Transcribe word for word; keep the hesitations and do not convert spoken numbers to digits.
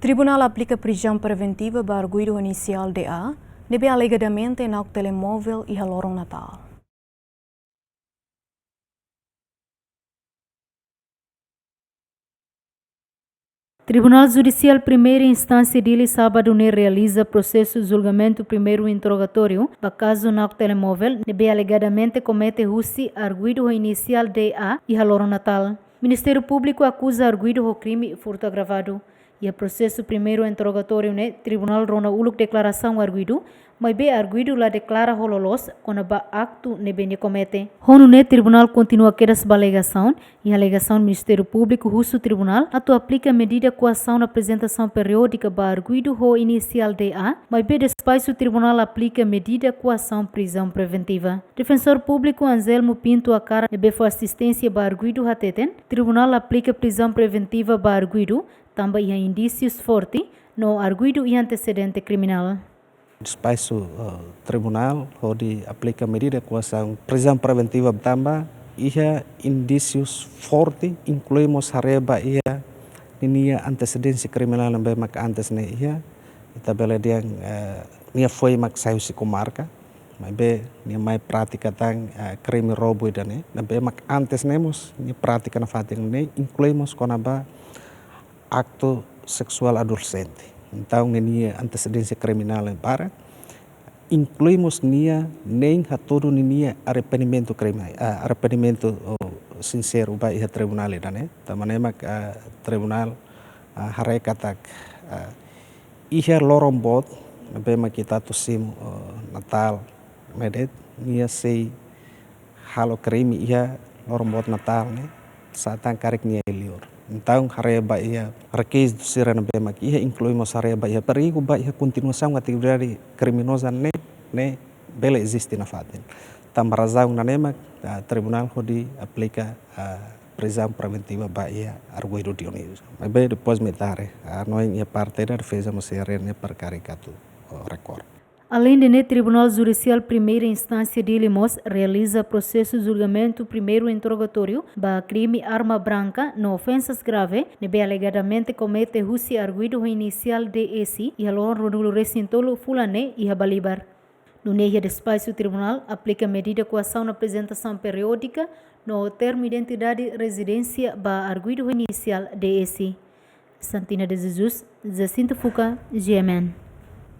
Tribunál aplika prizaun preventiva ba arguidu ho inisiál D A, ne'ebé alegadamente na'ok telemóvel iha loron Natál. Tribunál Judisiál Primeira Instánsia Dili, sábadu ne'e, realiza prosesu julgamentu primeiru interrogatóriu ba kazu na'ok telemóvel ne'ebé alegadamente komete husi arguidu ho inisiál D A iha loron Natál. Ministériu Públiku akuza arguidu ho krime furtu agravadu. Iha prosesu primeiru interrogatóriu ne'e, tribunál rona uluk deklarasaun arguidu, maibé arguidu la deklara ho loloos kona-ba aktu ne'ebé nia komete. Ho nune'e, tribunál kontinua kedas ba alegasaun, iha alegasaun Ministériu Públiku husu tribunál atu aplika medida koasaun aprezentasaun periódika ba arguidu ho inisiál D A, maibé despaxu tribunál aplika medida koasaun prizaun preventiva. Defensór Públiku Anselmo Pinto Acara, ne'ebé fó asisténsia ba arguidu, hateten tribunál aplika prizaun preventiva ba arguidu tanba iha indísius forte no arguidu iha antesedente kriminál. Despaxu, eh, tribunál hodi aplika medida koasaun prizaun preventiva tanba iha indísius forte, inklui mós haree ba iha ninia antesedénsia kriminál ne'ebé mak antes ne'e iha, ita bele dehan, eh, nia foin mak sai husi komarka, maibé nia mai pratika tan, eh, krime roubu ida-ne'e, ne'ebé mak antes ne'e mós nia pratika nafatin ne'e, inklui mós kona-ba aktu seksuál adolexente. Entaun, ninia antesedénsia kriminál ne'e barak, inklui mós nia nein hatudu ninia arrependimentu krime, ah, arrependimentu, oh, sinseru ba iha tribunál ida-ne'e. Tanba ne'e mak, ah, tribunál, ah, haree katak, ah, iha loron boot ne'ebé mak ita atu simu, oh, Natál ne'e de'it, nia sei halo krime iha loron boot Natál ne'e, sá tan karik nia iha li'ur. Entaun, haree ba iha rekizitu sira ne'ebé mak iha, inklui mós haree ba iha perigu ba iha kontinuasaun atividade kriminoza ne'e, ne'e bele eziste nafatin. Tanba razaun ida-ne'e mak, ah, tribunál hodi aplika, ah, prizaun preventiva ba iha arguidu Dionísio. Maibé depois mak ita haree, ah, no iha parte da defeza mós haree ne'e perkara atu, oh, rekorre. Aleinde ne'e, Tribunál Judisiál Primeira Instánsia Dili mós realiza prosesu julgamentu primeiru interrogatóriu ba krime arma branka no ofensas grave ne'ebé alegadamente komete husi arguidu ho inisiál D S iha loron ruanulu-resin-tolu fulan ne'e iha Balibar. Nune'e, iha despaxu tribunál aplika medida koasaun aprezentasaun periódika no termu identidade rezidénsia ba arguidu ho inisiál D S. Santina de Jesus, Jacinto Fuca, G M N.